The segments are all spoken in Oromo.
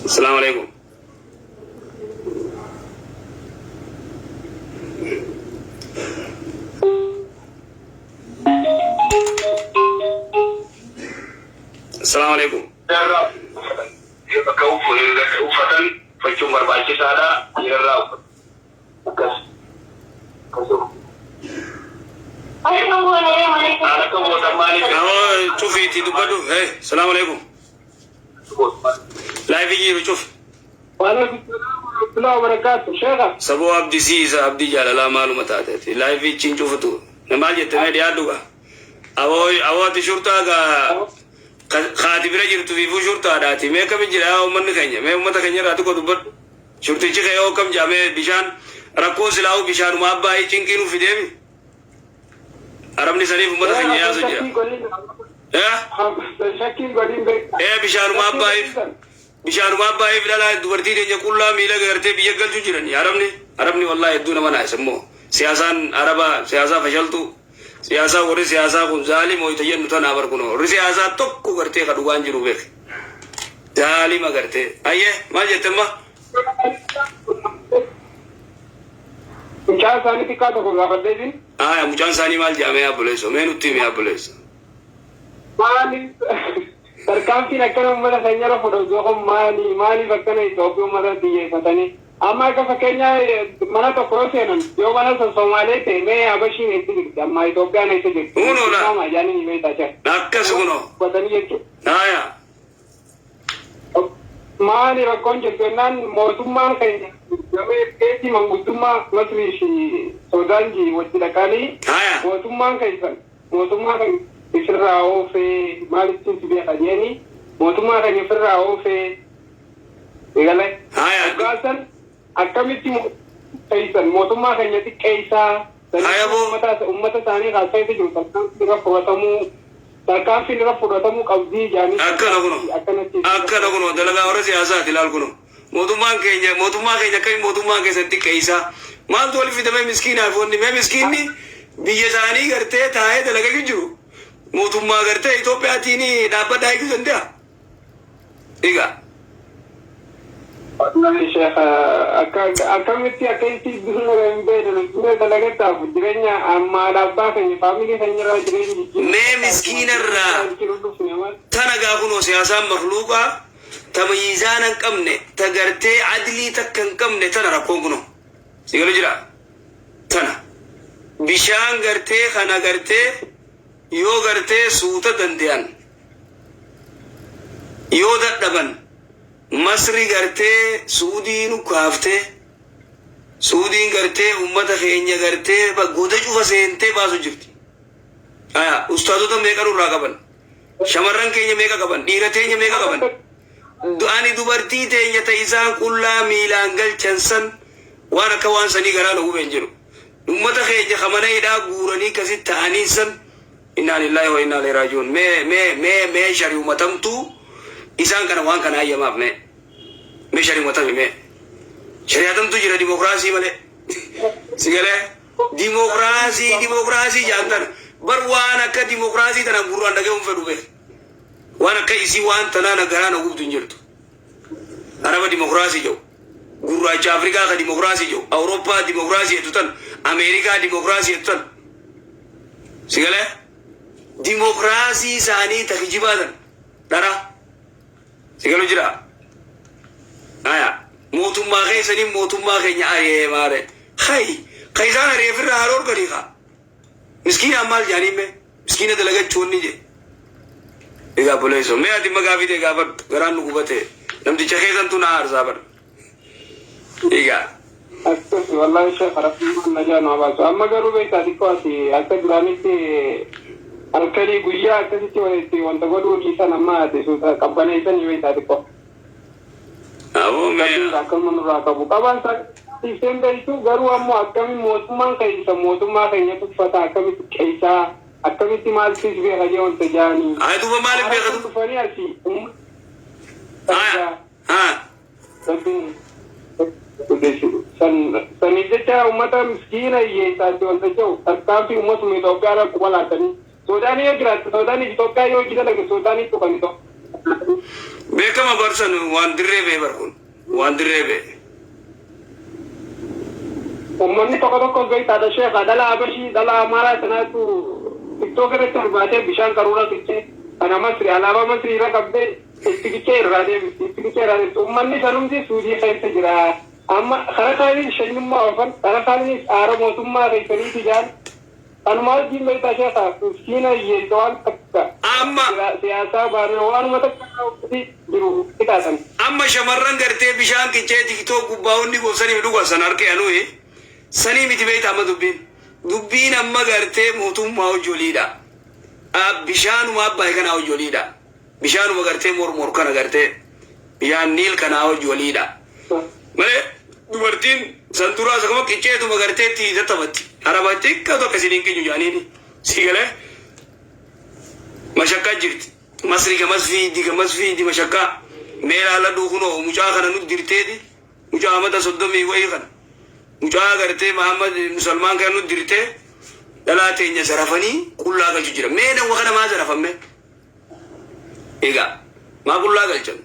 Asalaamu alaikum. Asalaamu alaikum. Dhiirarraa uffatan bakka uffatan uffachuun barbaachisaadha. Dhiirarraa uffatan. Akkas. Akkasuma. Akka gootan maaliif? Awoo cufiitii dubbadhu. Hey, asalaamu alaikum. Live jiru cufi. وعليكم السلام ورحمة الله وبركاته شيخة. Saboo abdii siisa abdii jaalalaa maaluma taateeti. Live ichiin cufutu. Maal jette mee dhiyaadhu gaa. Awoo awoo ati shurtaa gaa kaati bira jirtu fiifuu shurtaadhaati. Mee akkami jira yaa uummanni keenya? Mee uummata keenya irraa xiqqoo dubbadhu. Shurtichi kee yoo akkam jaa mee bishaan rakkoon silaa'uu bishaanuma abbaayii cinqii nuuf fideemi. Arabni saniif uummata keenya yaasu jira. Eh? Shakkiin godhin beekta. Eh, bishaanuma abbaayiif bishaanuma abbaayiif dhalaa dubartii teenya qullaa miila gartee biyya galchuu jiran arabni. Arabni wallahi hedduu nama naayisa. Immoo siyaasaan arabaa siyaasaa fashaltu, siyaasaa warri siyaasaa kun zaalima wayita jennu tanaa bar kunoo warri siyaasaa tokko gartee ka dhugaan jiru beek zaalima gartee. Ayyee, maal jette amma? Mucaa isaanii xiqqaa tokko gaafadheetiin. Aya, mucaan isaanii maal jedhamee abboleesso? Mee nutti himi abboleessa. Maaliif tarkaanfiin akkana uummata keenya irra fudhatu kun? Maali? Maaliif akkana Itoophiyaa uummata xiyyeeffatanii? Amma akka fakkeenyaa mana tokko yoo seenan, yoo mana san Somaalee ta'e, mee Habashiin eessa jirti? Amma Itoophiyaan eessa jirti? Kunoodha. Maama jaanii beektaa jira. Akkas kunoo. Uffatanii jechuudha. Aya. Maali rakkoon jirtu jennaan, mootummaan keenya gamee keetti manguddummaa Masrii fi Soodaan wajji dhaqanii mootummaan keessan mootummaa kan ifirraa oofee maalittiin si beeka jeeni, mootummaa kan ifirraa oofee eegale. Hoggaasan akkamitti keessan mootummaa keenya xiqqeessaa? Haya boo. Uummata isaanii kaasee jiru tarkaanfii irra fudhatamuu, tarkaanfiin irra fudhatamuu qabdii jaanii. Akkana kunoo. Akkanatti. Akkana kunoo, dalagaa warra siyaasaati. Ilaal kunoo, mootummaan keenya, mootummaa keenya akkamiin mootummaan keessan xiqqeessaa? Maaltu walitti fidamee miskiinaaf wanni? Mee miskiinni biyya isaanii gartee taa'ee dalagaa jiru mootummaa gartee Itoophiyaatiin dhaabbadhaa eeguu danda'a? Egaa. Wallahi Sheekh, akka akkamitti akka itti hin beekne bira dalagattaaf jireenya ammaa abbaa keenya faamilii keenya irraa jireenya jijjiiruu. Mee miskiinarraa tana gaa kunoo siyaasaan makluuqaa ta miizaana hin qabne, ta gartee adlii takka hin qabne tana rakkoon kunoo. Si galu jira? Tana. Bishaan gartee kana gartee yoo gartee suuta dande'an, yoo dadhaban Masri gartee Suudii nu kaaftee, Suudiin gartee ummata keenya gartee goda cufa seentee baasu jirti. Aya, ustaazota meeqa nurraa qaban? Shamarran keenya meeqa qaban? Dhiira teenya meeqa qaban? Ani dubartii teenya ta isaan qullaa miilaan galchan san waan akka waan sanii garaa na gubeen jiru. Ummata keenya ka mana hidhaa guuranii kasit ta'anii san, innaa lillaahi wa innaa ilaihi raaji'uun. Mee mee mee mee shari'umatamtuu isaan kana waan kana hayyamaaf? Mee mee shari'umatami? Mee shari'atamtu jira dimokiraasii malee? Si galee? Dimokiraasii dimokiraasii jaan tana bar waan akka dimokiraasii tana gurraan dhaga'uun fedhu beek. Waan akka isii waan tanaa na garaa na gubdu hin jirtu. Araba dimokiraasii jedhu, gurraacha Afrikaa ka dimokiraasii jedhu, Awurooppaa dimokiraasii jettu tan, Ameerikaa dimokiraasii jettu tan. Si galee? Dimokiraasii isaanii ta kijibaa tan dhara. Si galu jira? Aya, mootummaa keessanii mootummaa keenya ari'ee maare hay ka isaan ari'ee firraa haa dhorkanii kaa. Miskiinaan maal jedhanii? Mee miskiina dalagachuu wanni jedhe. Egaa buleessoo, mee ati magaa fidee gaafadhu. Garaan nu gubate, namticha keessantu na aarsaa bar. Egaa. Akkas wallahi Sheekh, rabbiin najaa nu baasu. Amma garuu beektaa, xiqqoo ati akka duraanitti halkanii guyyaa akkasitti walitti wanta godhuu dhiisan, amma ati suuta qabbaneessanii beektaa xiqqoo. Aboo mee. Rabbiin akkasuma nurraa qabu. Qabaan isaa ibseen beektu garuu ammoo akkamiin mootummaan keessa mootummaa keenya tuffata, akkamitti qeessaa, akkamitti maaltis beeka jee wanta jaanii. Ay, duuba maaliif beekatu? Dhufanii asii Haa haa. Rabbiin saniif jecha uummata miskiina hiyyeessaatti wanta jiru tarkaanfii uummatuma Itoophiyaa irra quba laatanii. Suudaanii yoo jiraatte, Suudaanii Itoophiyaa yoo hojii dalage, Suudaanii tuqani ta'u. Beekama barsan waan dirree bee bar kun waan dirree bee. Uummanni tokko tokko beektaadha sheekha dhala Abashii dhala Amaaraa sanaatu TikTok irratti ol baatee bishaan qaruuraa xiqqee kana Masri alaabaa Masrii irra qabdee itti qiccee irraa deebifti itti qiccee irraa deebifti uummanni sanumti Suudii keessa jira. Amma karaa kaaniin shanyummaa oofan karaa kaaniinis aara mootummaa keessaniiti jaan kanumaa wajjin beektaa sheekha miskiina hiyyeessa waan takka Amma siyaasaa baanee waanuma takka jiru qixaasan. Amma shamarran gartee bishaan qiccee TikTok gubbaa hundi goosanii dhugan san harkee anuyi sanii miti beekta amma dubbiin. Dubbiin amma gartee mootummaa hojjoliidha. Bishaanuma abbaay kanaa hojjoliidha. Bishaanuma gartee mormor kana gartee bishaan Niil kanaa hojjoliidha. Malee dubartiin san duraa sakama qicceetuma gartee itti tattaphatti. Araba xiqqaatu akkasiin hin qinyu jaaniini. Si galee mashakkaa jirti. Masri gamas fiidi gamas fiidi mashakkaa. Mee laaladhuu kunoo mucaa kana nu dirteeti. Mucaa amata 30 wayii kana. Mucaa gartee Mahammad Musalmaan kana nu dirtee dhalaa teenya zarafanii qullaa galchu jira. Mee dawwa kana maa zarafamme? Egaa maa qullaa galchan?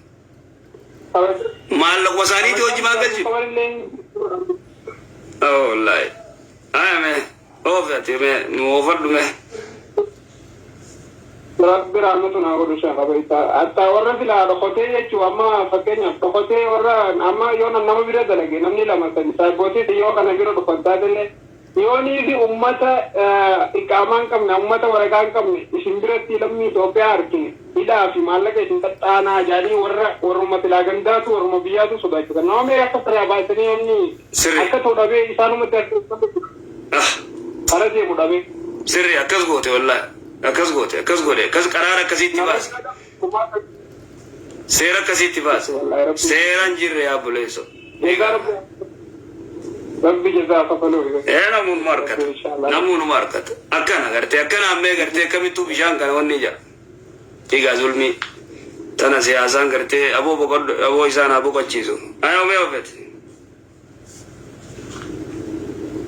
Maallaquma isaaniiti hojii maa galchi? Oh wallahi. Aya mee oofati mee nu oofadhu mee. Rabbi rahmatu naa godhu sheekha beektaa. Hatta warra silaa dhokotee jechuun amma fakkeenyaaf dhokotee warra amma yoo nama bira dalage namni lama sadi saayibbootii yoo kana bira dhufan taatellee yoonii fi ummata iqaamaa hin qabne ummata waraqaa hin qabne isin biratti lammii Itoophiyaa argine hidhaa fi maallaqa isin qaxxaanaa jaanii warra warruma silaa gandaatu warruma biyyaatu sodaachisan. Nama mee akka firaa baasanii namni Sirri. akka ta'u dhabee isaanumatti harka kara deemu dhabee. Sirri akkas goote wallahi. Akkas goote akkas godhe akkas qaraara akkasiitti baase. Seera akkasiitti baase. Seera hin jirre yaa buleesso. Rabbi jazaa kafaluu. Ee namoonni harkata. Namoonni harkata. Akkana gartee akkana ammee gartee akkamittuu bishaan kana wanni jira. Egaa zulmii tana siyaasaan gartee aboo boqodhu aboo isaan haa boqochiisu. Ayoo mee ofete.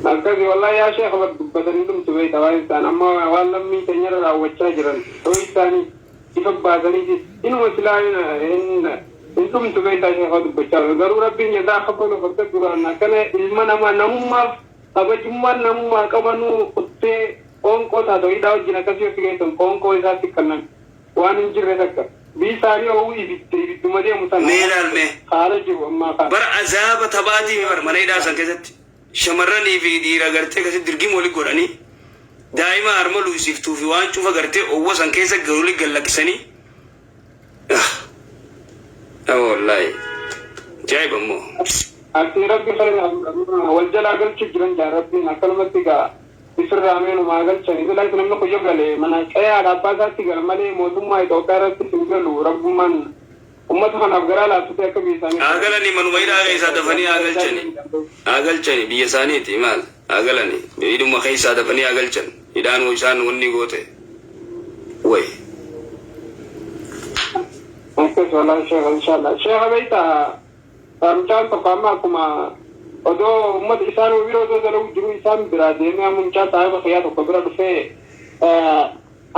Akkasi wallahi yaa sheekh bar dubbatanii dhumtu beekta waan isaan amma waan lammii keenyarra raawwachaa jiran ta'uu isaanii ifa baasaniiti inuma silaa hin dhumtu beektaa sheekha dubbachaa garuu rabbiin jazaa kafaluuf akka duraan akkana ilma namaa namummaaf kabajummaan namummaa qabanuu kuttee qoonqoo taatu hidhaa wajjin akkasii of geessan qoonqoo isaatti kannan waan hin jirre takka biyyi isaanii oowuu ibidde ibidduma deemu sana Mee ilaal mee. haala jiru ammaa kana. Bara azaaba taphaatii bar mana hidhaa san keessatti shamarranii fi dhiira gartee akkasitti dirgima wali godhanii daa'ima harma luusiftuu fi waan cufa gartee owwa san keessa wali gallakkisanii. Ah wallahi. Ajaa'iba immoo. Ati rabbi kana wal jalaa galchuu jiran jaa rabbiin akkanumatti gaa isirraa meenumaa galchanii silaa namni kun yoo gale mana qe'ee abbaa isaatti gala malee mootummaa Itoophiyaa irratti hin galu rabbummaan uummata kanaaf garaa laaffisee akka biyya isaanii. Haa galanii manuma hidhaa keessaa dafanii haa galchanii. Haa galchanii biyya isaaniiti maal haa galanii hidhuma keessaa dafanii haa galchan hidhaan isaan wanni goote way. Akkas wallahi sheekha inshallah. Sheekha beektaa mucaan tokko amma akkuma odoo uummata isaan bira odoo dalagu jiru isaan biraa deemee amma mucaa saahiba kiyyaa tokko bira dhufee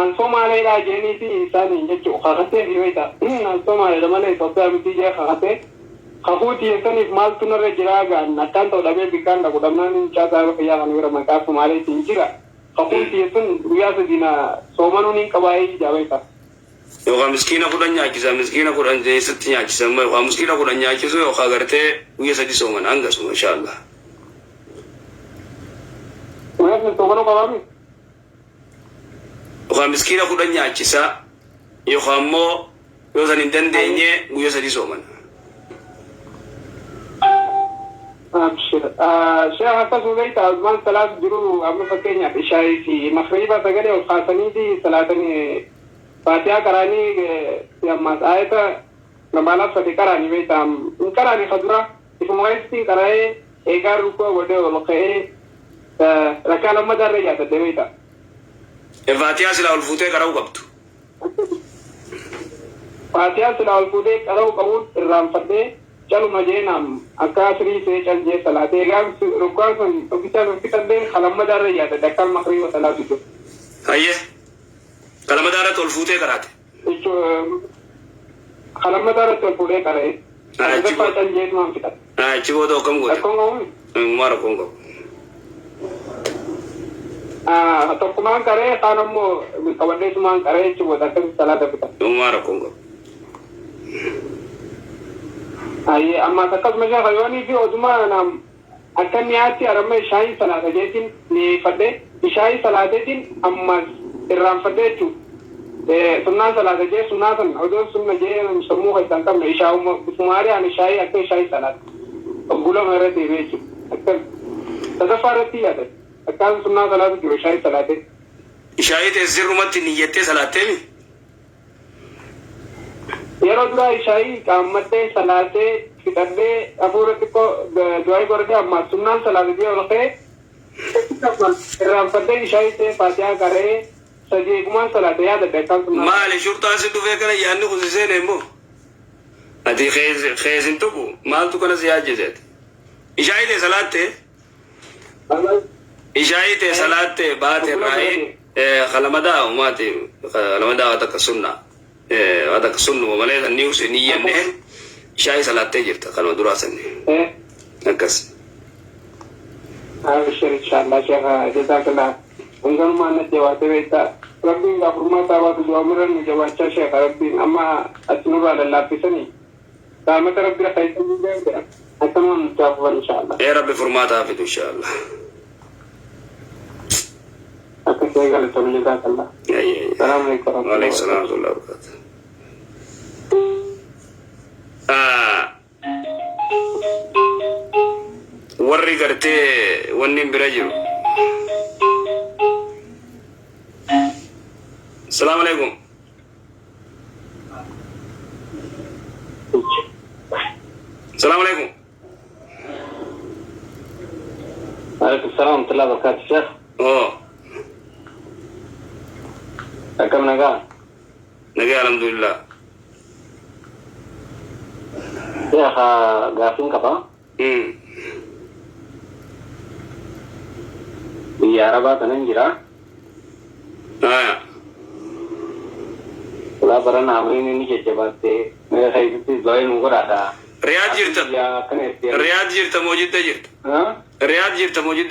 an Somaaleedhaa jeenii fi isaaniin jechuun kakatee fi beektaa an Somaaleedha malee Itoophiyaa miti jee kakatee kakuu tiyeessaniif maaltu narra jiraa gaan akkaan ta'u dhabee bikkaan dhaqu dhabnaan mucaa saahiba kiyyaa kana bira maqaa Somaaleetiin jira kakuu tiyeessun guyyaa sadii na soomanuun hin qabaayee jaa beektaa. Yookaan miskiina 10 nyaachisa miskiina 10 keessatti nyaachisa yookaan miskiina 10 nyaachisu yookaan gartee guyya sadi sooman hangasuma inshallah. Guyyaa sadii soomanuu qabaami? Yookaan miskiina 10 nyaachisa yookaan immoo yoo san hin dandeenye guyya sadi sooman. Abshir. Sheekh akkasuma beektaa Usmaan salaat jiru amma fakkeenyaaf ishaayii fi makriiba sagalee ol kaasanii salaatanii faatihaa qaraanii ammaas ayata lamaanaaf sadi qaraanii beektaa hin qaraanii ka dura ifuma keessatti qaraa'ee eegaa rukuu godhee ol ka'ee rakkaa lammataa irra yaadadhe beektaa. Faatihaa silaa ol fuutee qara'uu qabdu. Faatihaa silaa ol fuutee qara'uu qabuun irraanfadhee caluma jeenaam akka asirii see cal jee salaatee egaa rukkaan sun ofichaa sun fixadhee kalammataa irra yaadadhe akka makriiba salaatu jiru. Hayyee. Kalamadaa irratti ol fuutee qaraate. Jechuun Kalammataa irratti ol fuudhee qara'e. Sadaffaa calleetumaan fixadhe. Achi booda akkam goote? Rakkoon qabu. Uumaa rakkoon qabu. Tokkumaan qaree kaan ammoo qabadheetumaan qaree jechuudha akkasii salaata fixadhe. Uumaa rakkoon qabu. Ayyee ammaas akkasuma sheekha yoonii fi oduma naam akka mi'aatti arama ishaayii salaata jeetiin ni'eeffadhe ishaayii salaateetiin ammaas irraanfadhe jechuudha. Sunnaan salaata jee sunnaa san odoo sunna jee sammuu keessaa hin qabne ishaa'uma bifumaari'aan ishaayii akka ishaayii salaata. Oggulama irra deebi'e jechuudha. Akka sadaffaa irratti yaadate akkaan sunnaa salaatu jiru ishaayii salaatee. Ishaayii ta'e sirrumatti niyyattee salaatteemi? Yeroo duraa ishaayii qaammadhee salaatee fixadhee hafuura xiqqoo du'aa godhadhee ammaas sunnaan salaate jee ol ka'ee irraanfadhee ishaayii ta'ee faatihaa qara'ee sadii eegumaan salaate yaadadhe akkaan sunnaan. Maali shurxaan si dhufee kana yaadni kun si seene immoo? Ati keesin tuqu maaltu kana si yaajjiseet? Ishaayii ta'e salaattee? Ishaayii ta'e salaattee baate irraa'ee kalamadaa umaati kalamadaa waa takka sunna waa takka sunnuma malee sanni usi niyyanne ishaayii salaattee jirta kanuma duraa sanni akkas. Abshir inshallah sheekha jazakallah. Hanganumaan natti jabaatee beektaa. Rabbiin gaafurmaa baatu du'a nu jabaachaa sheekha rabbiin amma achi nurraa lallaaffisanii. Rahmata rabbi keessa akkanuma nutti hafuufan inshallah. Ee rabbi furmaata haa fidu inshallah. Akkasii galatoon jazakallah. Salaamu alaikum Waalaikum salaam wa rahmatullahi wa barakatuh. Warri gartee wanni bira jiru. Salaamu alaikum. Salaamu alaikum. Waalaikum salaam wa rahmatullahi wa barakatuh. Sheekh, Oo, akkam nagaa? Nagaa alhamdulillah. Sheekh, gaafiin qaba. Biyya Arabaa kanan jira. Aya. Ulaa barana amriin inni jajjabaattee keessatti du'aa nu godhaadha. Riyaad jirta. Biyya akkana itti. Riyaad jirta moo Jidda jirta? Riyaad jirta moo Jidda?